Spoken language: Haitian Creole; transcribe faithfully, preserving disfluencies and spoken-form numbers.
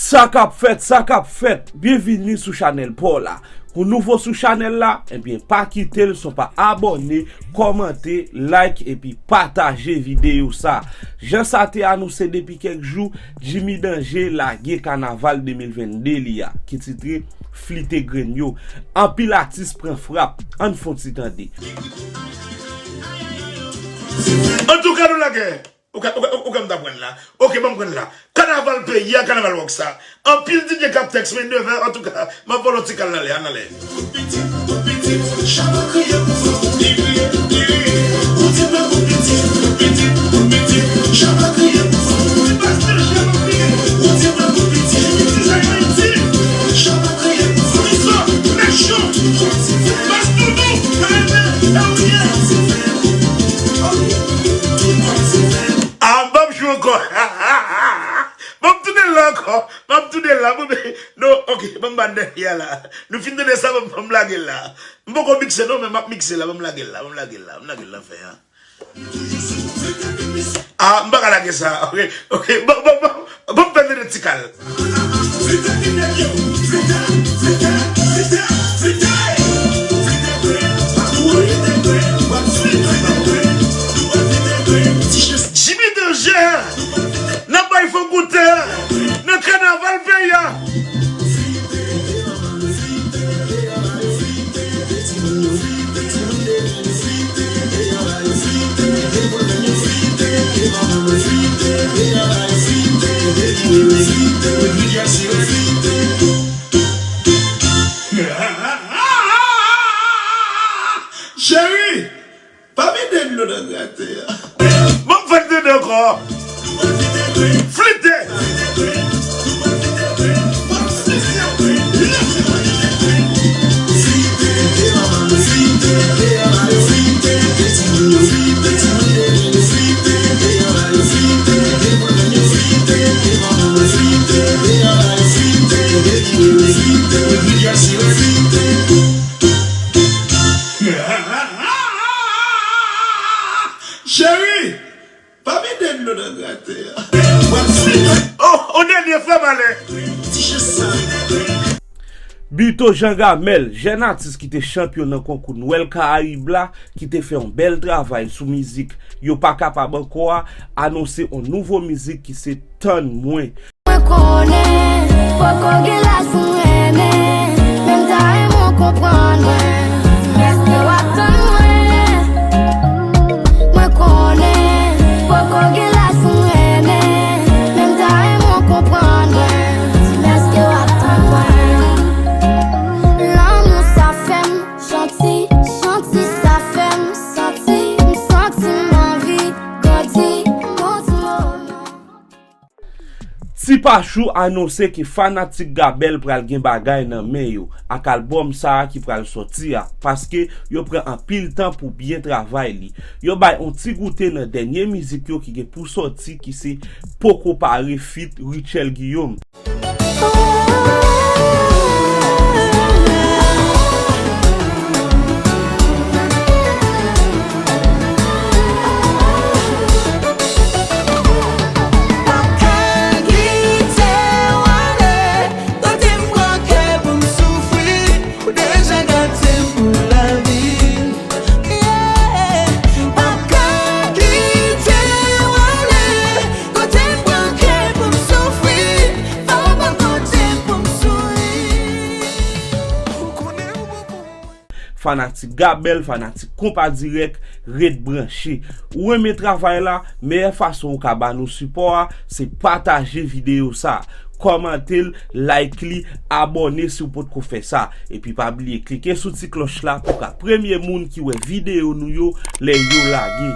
Sa k ap fèt, sa k ap fèt? Byenvini sou chanèl pa w la. Ou nouvo sou chanèl la? Ebyen, pa kite l san w pa abòne, kòmante, like epi pataje videyo sa. Jan sa te anonse depi kèk jou, Jimmy Danger lage kanaval de mil vennde li a, ki titre Flite Grenn Yo. Anpil atis pran frap. Ann fè yon ti tande. Antouka, nou lage. Ou ka, ou ka, ou ka m ta pran la. Oke, ban m pran la. Kanaval peyi a, kanaval wòk sa. Anpil D J k ap tèks, men nevè, antouka, m ap voye yon ti kal nan lè a, nan lè. Ah, m p ap jwe ankò. M ap tounen la ankò. M ap tounen la. Bon, men, non, oke, ban m ba n dènye a la. Nou fin tande sa, ban m, ban m lage l la. M poko mikse non, men m ap mikse la. Ban m lage l la, ban m lage l la, ban m lage l la fè a. Ah, m pa ka lage sa. Oke, oke. Bon, bon, bon, bon, m fè tande ti kal. Jimmy Danger, n ap bay fon koute nan kanaval peyi a. Cheri, pa vide dlo nan grate a. Bon, m fè l tande ankò. Flite. Cheri, pa vide dlo nan grate a. Oh, on dènye frè malè. Ti jan sa. Buteau Jean Gamel, jèn atis ki te chanpyon nan konkou Nwèl Karayib la, ki te fè yon bèl travay sou mizik Yo pa kapab ankò a, anonse yon nouvo mizik ki se Tann Mwen. Mwen konnen, poko gen laj pou m renmen, men m ta renmen w konprann mwen. Èske w ap tann mwen? Mwen konnen, poko gen laj pou m renmen, men m ta renmen w konprann mwen. Èske w ap tann mwen? Lanmou sa fè m chanti, chanti sa fè m santi, m santi m anvi grandi, monti moman. Ti Pachou anonse ke fanatik Gabel pral gen bagay nan men yo ak albòm sa a ki pral sòti a, paske yo pran anpil tan pou byen travay li. Yo bay on ti goute nan dènye mizik yo ki gen pou sòti, ki se Poko Pare feat Rutshelle Guillaume. Ou deja gate m pou lavi. Yeah. M p ap ka kite w ale. Kote m pran kè pou m soufri, fò w ban kote pou m souri. Ou konnen ou bon pou mwen. Fanatik Gabel, fanatik Konpa Dirèk, ret branche. Ou renmen travay la? Meyè fason ou ka ba nou sipò a, se pataje videyo sa. Kòmante l, like li, abòne si w potko fè sa. Epi pa bliye klike sou ti klòch la pou w ka premye moun ki wè videyo nou yo lè yo lage.